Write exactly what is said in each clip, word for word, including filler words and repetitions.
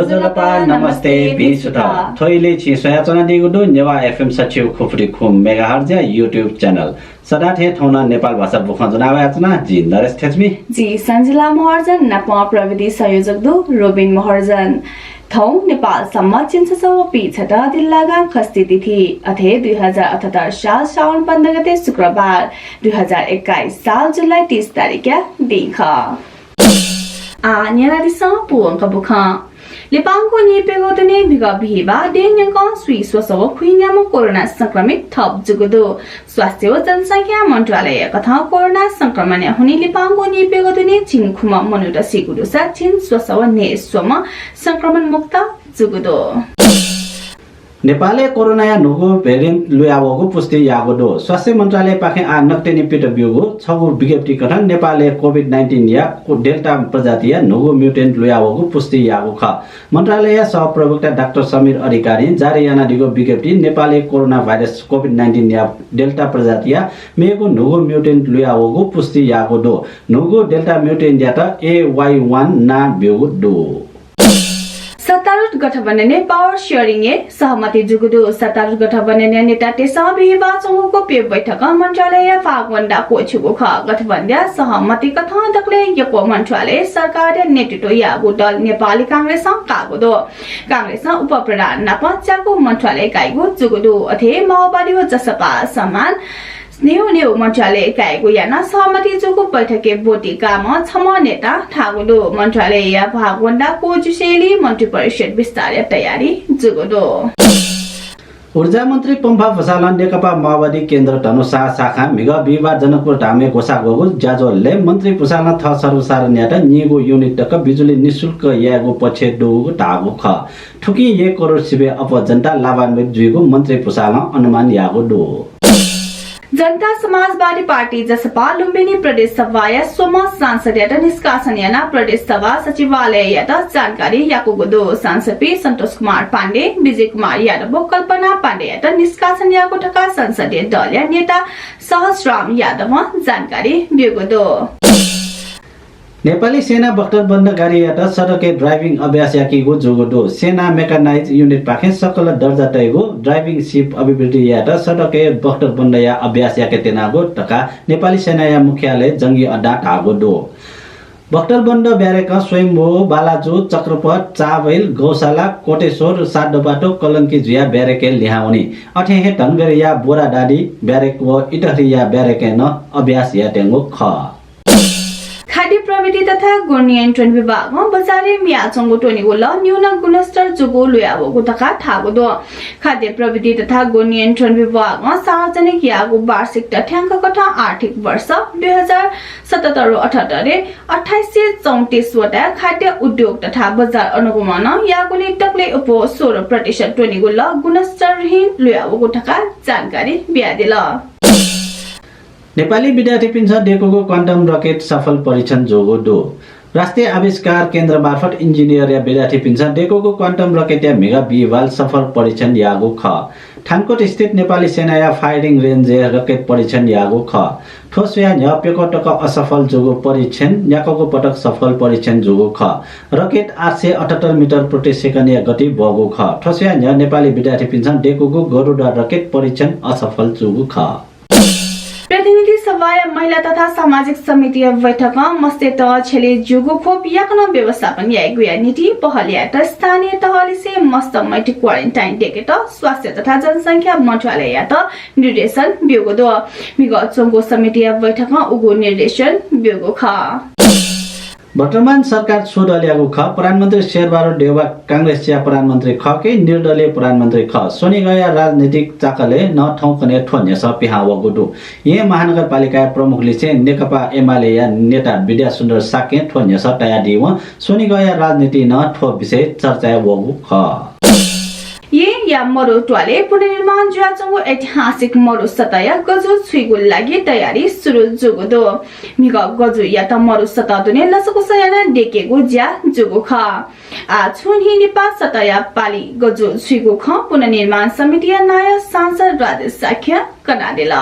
ज्वजलपा, नमस्ते, भिं सुथ। थ्व इलय् छिं स्वयाच्वनादीगु दु नेवाः एफएम सच्छि खुपुरी खुम मेगाहर्जया YouTube channel। सदां थें थौं नं नेपाल भाषा बुखँ ज्वना वयाच्वना। जि नरेश थेच्मी। जि सञ्जिला महर्जन, नापं प्रविधि संयोजक दु रोबिन महर्जन। थौं नेपाल सम्बत झिंछसः व पीछदँ दिल्लागां खष्ठी तिथि, अथे दुई हजार अठहत्तर साल साउन पन्ध्र गते शुक्रबार, दुई हजार एक्काइस साल जुलाई तीस तारिखया दिं खः। आः न्यनादिसँ पूवंक बुखँ। लिपांगु नीप्यघौ दुने म्हिगः बिहिबाः देय् न्यंकं स्वीस्वसः व खुइन्याम्ह कोरोना संक्रमित थप जूगु दु। स्वास्थ्य व जनसंख्या मन्त्रालयया कथं कोरोना संक्रमणया हुनिं लिपांगु नीप्यघौ दुने झिंखुम्ह मनूत सीगु दुसा झिंस्वसः व न्हय्स्वम्ह संक्रमण मुक्त जूगु दु। नेपालय् कोरोनाया न्हूगु variant लुयावःगु पुष्टि याःगु दु। स्वास्थ्य मन्त्रालयपाखें आः नकतिनि पित ब्यूगु छगू विज्ञप्ति कथं नेपालय् COVID nineteen या को-, Delta प्रजातिया न्हूगु mutant लुयावःगु पुष्टि याःगु खः। मन्त्रालयया सहप्रवक्ता डाक्टर समीर अधिकारीं जारी यानादीगु विज्ञप्तिइ नेपालय् कोरोना भाइरस COVID nineteen या Delta प्रजातिया मेगु न्हूगु mutant लुयावःगु पुष्टि याःगु दु। न्हूगु Delta mutant यात A Y one नां ब्यूगु दु। सत्तारूढ गठबन्धनय् power sharing य् सहमति जूगु दु। सत्तारूढ गठबन्धनया नेतातय्सं बिहिबाः च्वंगु गोप्य बैठकं मन्त्रालयया भागवण्डा क्वःछिउगु खः। गठबन्धनया सहमति कथं दकलय् यक्व मन्त्रालय सरकारया नेतृत्व याःगु दल नेपाली कांग्रेसं काःगु दु। कांग्रेसं उपप्रधान नाप च्यागू मन्त्रालय काइगु जूगु दु। अथे माओवादी व जसपा समान न्हय् न्हय् मन्त्रालय कायेगु यानाः सहमति जूगु बैठकय् ब्वति काःम्ह छम्ह नेतां धाःगु दु। मन्त्रालयया भागवण्डा क्वःछिउसेंलि मन्त्रिपरिषद विस्तारया तयारी जूगु दु। ऊर्जा मन्त्री पम्फा भुसालं नेकपा माओवादी केन्द्र धनुषा शाखां म्हिगः बिहिबाः जनकपुर धामय् ग्वसाः ग्वःगु ज्याझ्वलय् मन्त्री भुसालं थः सर्वसाधारणयात नीगू युनिट तक बिजुली निशुल्क यायेगु पक्षय् दुगु धाःगु खः। थुकिं एक करोड सिबें अप्वः जनता लाभान्वित जुइगु मन्त्री भुसालं अनुमान याःगु दु। जनता समाजवादी पार्टी जसपा लुम्बिनी प्रदेश सभाया स्वम्ह सांसदयात निष्कासन यानाः प्रदेश सभा सचिवालययात जानकारी याकूगु दु। सांसदपिं सन्तोष कुमार पाण्डे, विजय कुमार यादव व कल्पना पाण्डेयात निष्कासन याःगु धकाः संसदीय दलया नेता सहजराम यादवं जानकारी ब्यूगु दु। नेपाली सेनां बख्तरबन्द गाडीयात सडकय् driving अभ्यास याकीगु जूगु दु। सेनां mechanized युनिटपाखें सकल दर्जा तइगु driving seat अभिवृद्धि यायेत सडकय् बख्तरबन्दया अभ्यास याके त्यनागु धकाः नेपाली सेनाया मुख्यालय जंगी अड्डां धाःगु दु। बख्तरबन्द ब्यारेकं स्वयम्भू, बालाजु, चक्रपथ, चाबैल, गौशाला, कोटेश्वर, सातदोपाटो, कलंकी जुयाः ब्यारेकय् लिहां वनी। अथे हे धनगढीया बोरादादी ब्यारेक व इटहरीया ब्यारेकय् नं अभ्यास यायेत्यंगु खः। खाद्य प्रविधि तथा गुणनियन्त्रण विभागं बजारय् मियाच्वंगु त्वनेगु लः न्यून गुणस्तर जूगु लुयावःगु धकाः धाःगु दु। खाद्य प्रविधि तथा गुणनियन्त्रण विभागं सार्वजनिक याःगु वार्षिक तथ्याङ्क कथं आर्थिक वर्ष दुई हजार सतहत्तर अठहत्तरय् अट्ठाइस सय चौंतिस वटा खाद्य उद्योग तथा बजार अनुगमनं याःगुलिं दकलय् अप्वः सोह्र प्रतिशत त्वनेगु लः गुणस्तरहीन लुयावःगु धकाः जानकारी बियादिल। नेपाली विद्यार्थीपिन्सं दय्कूगु क्वान्टम रकेट सफल परीक्षण जूगु दु। राष्ट्रिय आविष्कार केन्द्र मार्फत इन्जिनियरया विद्यार्थीपिन्सं दय्कूगु क्वान्टम रकेटया म्हिगः बिहिबाः सफल परीक्षण याःगु खः। थानकोट स्थित नेपाली सेनाया फायरिङ रेन्जय् रकेट परीक्षण याःगु खः। थ्व स्वयाः न्ह्यः प्यक्व तक असफल जूगु परीक्षण न्याक्वःगु पटक सफल परीक्षण जूगु खः। रकेट आठ सय अठहत्तर मिटर प्रति सेकन्डया गति ब्वःगु खः। थ्व स्वयाः न्ह्यः नेपाली विद्यार्थीपिन्सं दय्कूगु गरुडा रकेट परीक्षण असफल जूगु खः। प्रतिनिधि सभाया महिला तथा सामाजिक समितिया बैठकं मस्यत छ्यले जूगु खोप याकनं व्यवस्थापन यायेगुया निंतिं पहल यायेत स्थानीय तहलिसे मस्त मल्टी क्वारेन्टाइन दय्केत स्वास्थ्य तथा जनसंख्या मन्त्रालययात निर्देशन ब्यूगु दु। म्हिगः च्वंगु समितिया बैठकं उगु निर्देशन ब्यूगु खः। वर्तमान सरकार छु दलयागु खः? प्रधानमन्त्री शेरबहादुर देउवा कांग्रेसया प्रधानमन्त्री खः कि निर्दलीय प्रधानमन्त्री खः? स्वनिगःया राजनीतिक चाकलय् नं थौंकन्हय् थ्व न्ह्यसः पिहां वःगु दु। येँ महानगरपालिकाया प्रमुखलिसें नेकपा एमालेया नेता विद्यासुन्दर शाक्यं थ्व न्ह्यसः तयादीवं स्वनिगःया राजनीतिइ नं थ्व विषय चर्चाय् वःगु खः। येँया मरु त्वालय् पुनर्निर्माण जुयाच्वंगु ऐतिहासिक मरु सतया गजु छुइगु लागि तयारी सुरु जूगु दु। म्हिगः गजुयात मरु सत दुने लसकुस यानाः दय्केगु ज्या जूगु खः। आः छुं न्हिं लिपा सतया पालि गजु छुइगु खँ पुनर्निर्माण समितिया नायः सांसद राजेश शाक्यं कनादिल।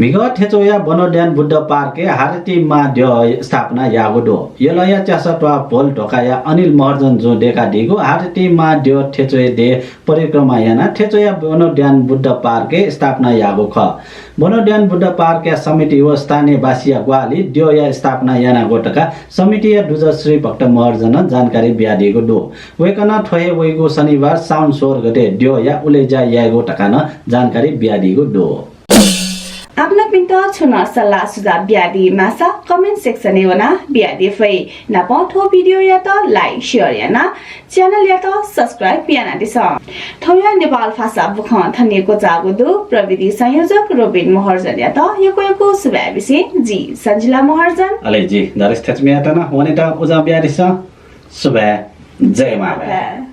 म्हिगः थेचोया वनोद्यान बुद्ध पार्कय् हारती मां द्यः स्थापना याःगु दु। यलया च्यासा त्वाः भोल ध्वाखाया अनिल महर्जन जुं दय्कादीगु हारती मां द्यः थेचोया देय् परिक्रमा यानाः थेचोया वनोद्यान बुद्ध पार्कय् स्थापना याःगु खः। वनोद्यान बुद्ध पार्कया समिति व स्थानीयवासीया ग्वाहालिं द्यःया स्थापना यानागु धकाः समितिया दुजः श्री भक्त महर्जनं जानकारी बियादीगु दु। वय्कलं थ्व हे वइगु शनिबार साउन सोह्र गते द्यःया उलेज्या यायेगु धकाः नं जानकारी बियादीगु दु। आपनापिन्त छुं नं सल्लाह सुझाव बियादी माःसा comment section-य् वनाः बियादी फइ। नापं थ्व video-यात like, share यानाः channel-यात subscribe यानादिसँ। थौंया नेपाल भाषा बुखँ थन हे क्वचाःगु दु। प्रविधि संयोजक रोबिन महर्जनयात यक्व यक्व सुभाय् बिसें जि सञ्जिला महर्जन। अले जि नरेश थेचमियात नं वनेत उजं बियादिसँ। सुभाय्, जय मां भाय्।